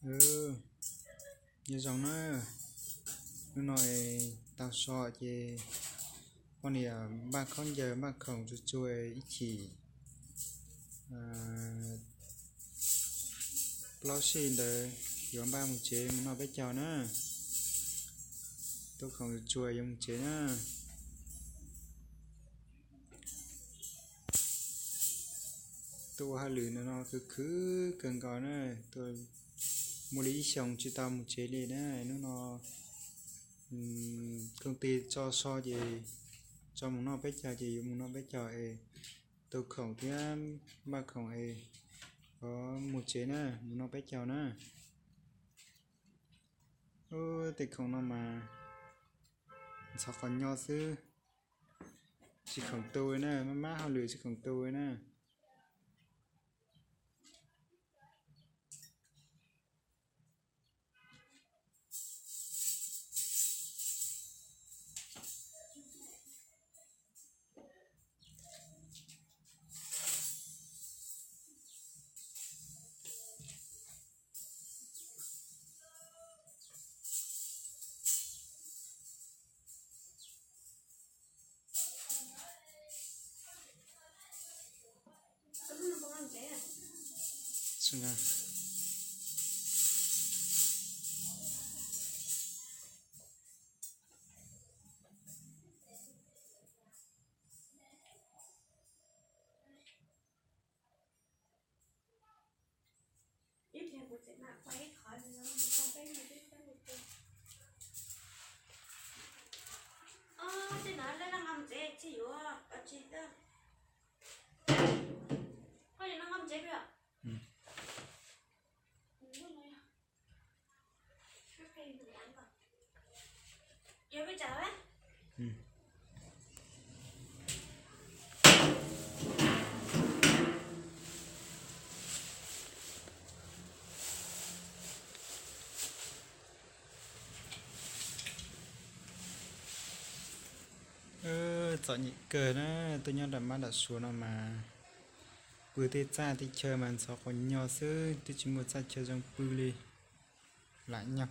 Nyob zoo na, hnub no tau so ces poj niam npaj khaub ncaws npaj khoom tsuag tsuag ib chim plaub sij ntawd yuav npaj mus tsev mus noj peb caug na. Tau khoom tsuag tsuag yuav mus tsev na. Tuaj ua hauj lwm no no khwv khwv kawg nkaus na, tuaj muaj li ib xyoos tsis tau mus tsev li na. Hnub no koom tis tso so ces tso mus noj peb caug ces yuav mus noj peb caug es tau khoom thiab npaj khoom es yuav mus tsev na, mus noj peb caug na. Tej khoom no mas ntxhov qhov nyo xwb, tsis khoom tu na, maj maj hauj lwm tsis khoom tu na. Txom nyem kawg na, tuaj nyob nram mab nram suav no mas pw tej txaj tej chaw mas ntxhov qhov nyo xwb, twb tsis muaj txaj chaw zoo pw li. Lam nyob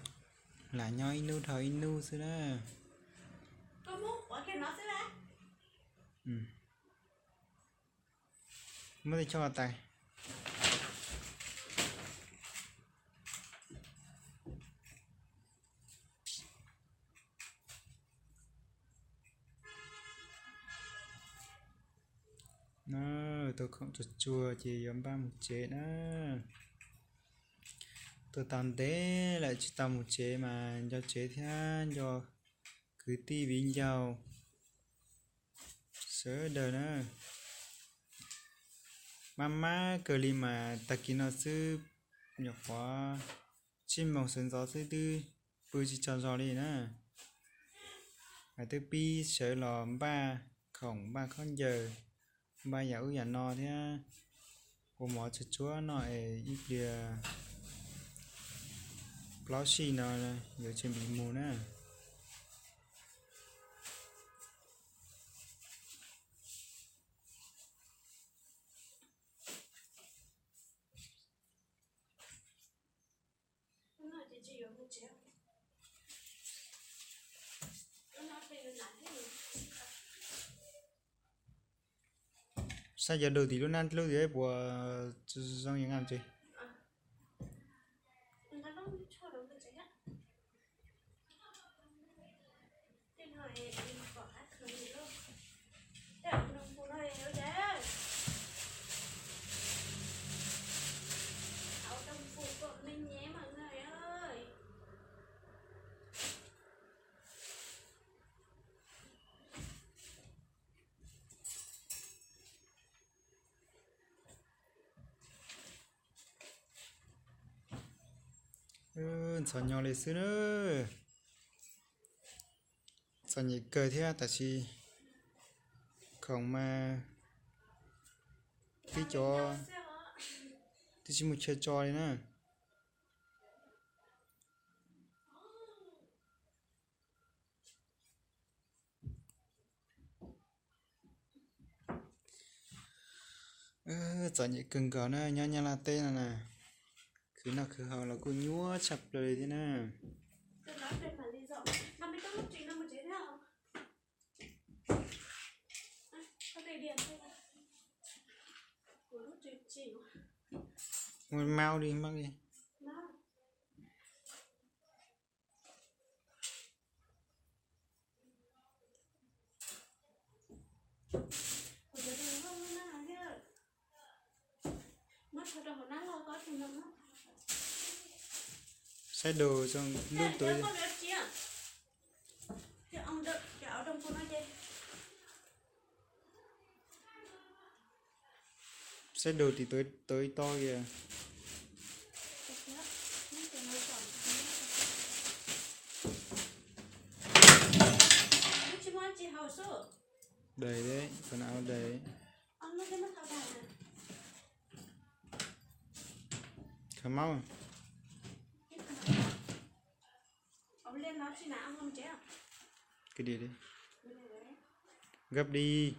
ib hnub dhau ib hnub xwb na. Muab tej chob tais. Tau khoom tsuag tsuag ces yuav npaj mus tsev na. Tuaj tau ntev lawm tsis tau mus tsev mas nco tsev thiab nco kwv tij viv ncaus sawv daws na. Maj mab kawg li mas tag kis no xwb, nyuam qhuav tsib moos sawv ntxov xwb twb pw tsis tsaug zog li na. Mas twb pib sawv los npaj khoom npaj khaub ncaws, npaj yam ub yam no thiab ua mov tsuag tsuag noj es ib pliag plaub sij no yuav tsum mus na. Saib cov dua tim lub nab lub tim puas zoo yog nqa tsev. Ntxhov nyo li xwb na. Txom nyem kawg thiab tab sis khoom mas twb cov twb tsis muaj chaw tso li na. Txom nyem kawg nkaus na nyob Nyab Laj teb no na. Tus no khwv haus los kuj nyuaj tshaj plaws li thiab na. Ua mau li, mau li. Saib dua zoo lub tuav. Saib dua tim tuav ib to kìa. Dais, qhov no dais. Khav maub. Gấp đi.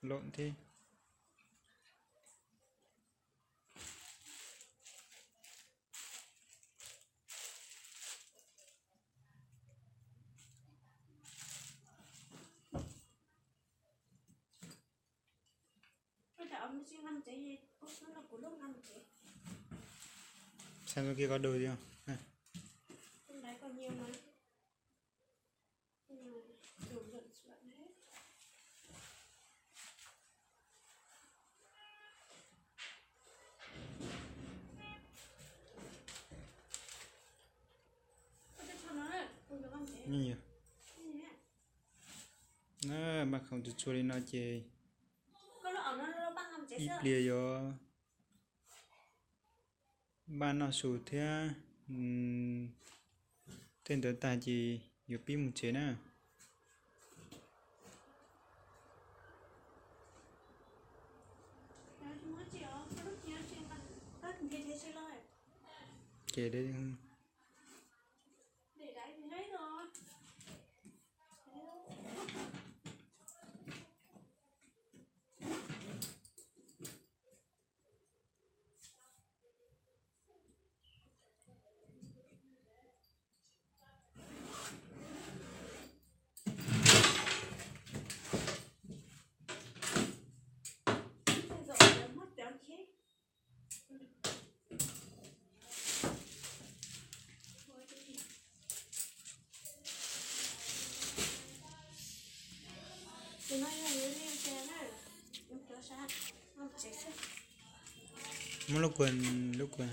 Lộn thế. Saib lub kiag koj dua thiab. Npaj khoom tsuag tsuag li no ces ib pliag yuav npaj noj su thiab. Tej ntawd tag ces yuav pib mus tsev na. Ces Muab lub kua, lub kua.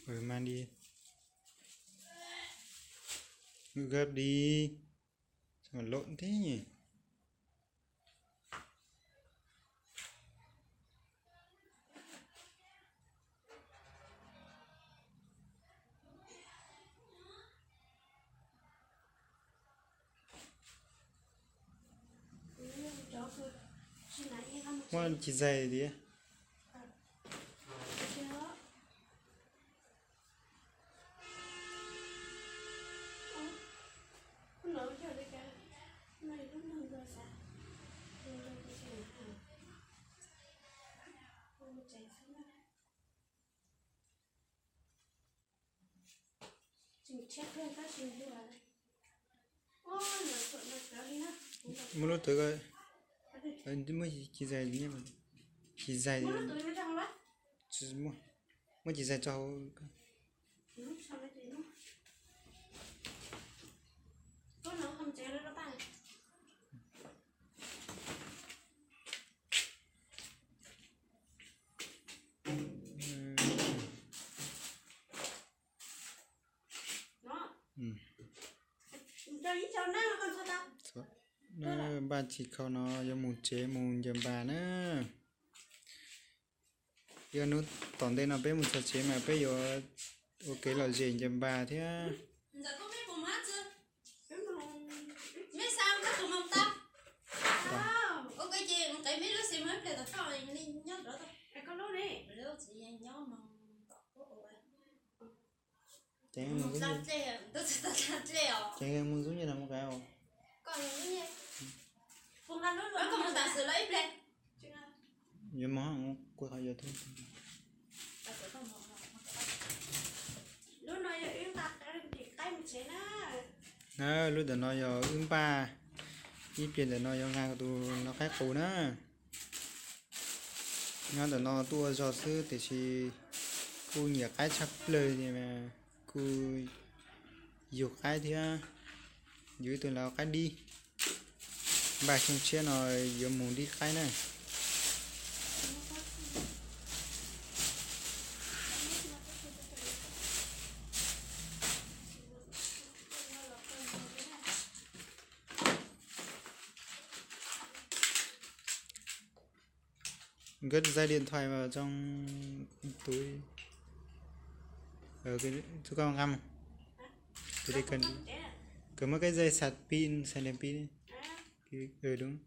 Mas đi. Gấp đi. Sao mà lộn thế nhỉ? Muab ci zais tias. Muab lub twg, muab ci zais, ci zais, muab ci zais tso hauv. Npaj tsis khau no yuav mus tsev mus ncaws npas na. Yog hnub tom ntej no peb mus txog tsev mas peb yuav ua kev lom zem ncaws npas thiab. Ces mus ntxub nyiaj no mus qab. Yuav mus, kuv qhov yuav tub. Lub ntawm no yog wb npaj, ib pliag ntawm no yuav nqa tus no qaib qus na. Nyob ntawm no tuaj ua zog xwb tiam sis kuj nyiam qaib tshaj plaws, kuj yug qaib thiab, yug ib tug lawv qaib dib. Npaj xyoo tshiab no yuav mus dib qaib na. Gửi dây điện thoại vào trong túi. Ờ, cái, chú con ngăm. Cái đây cần, cần mấy cái dây sạc pin, sạc đèn pin ấy. Cái, ừ, đúng.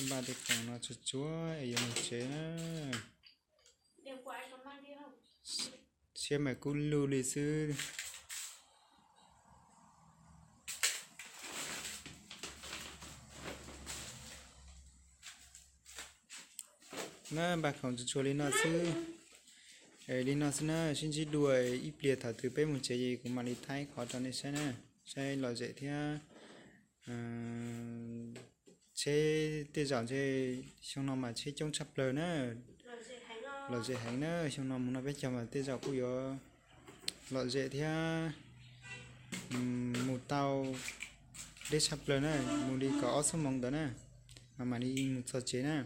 Npaj tej khoom no tsuag tsuag es yuav mus tsev na. Siab mas kub lug li xwb. Na, npaj khoom tsuag tsuag li no xwb. Li no xwb na, sib ntsib dua ib pliag thaum twg peb mus tsev ces kuv mam li thaij qhov rau nej saib na. Saib lom zem thiab. Tsheb tej zaum ntshe xyoo no mas tsheb coob tshaj plaws na. Lom zem heev na, xyoo no mus noj peb caug mas tej zaum kuj yuav lom zem thiab. Mus tau deb tshaj plaws na, mus li kaum ob xuab moos ntawd na, mas mam li mus txog tsev na.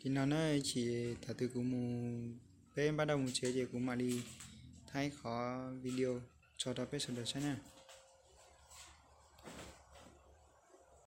Li no na, chim thaum twg kuv mus, peb npaj dab mus tsev ces kuv mam li thaij qhov video tso rau peb sawv daws saib na.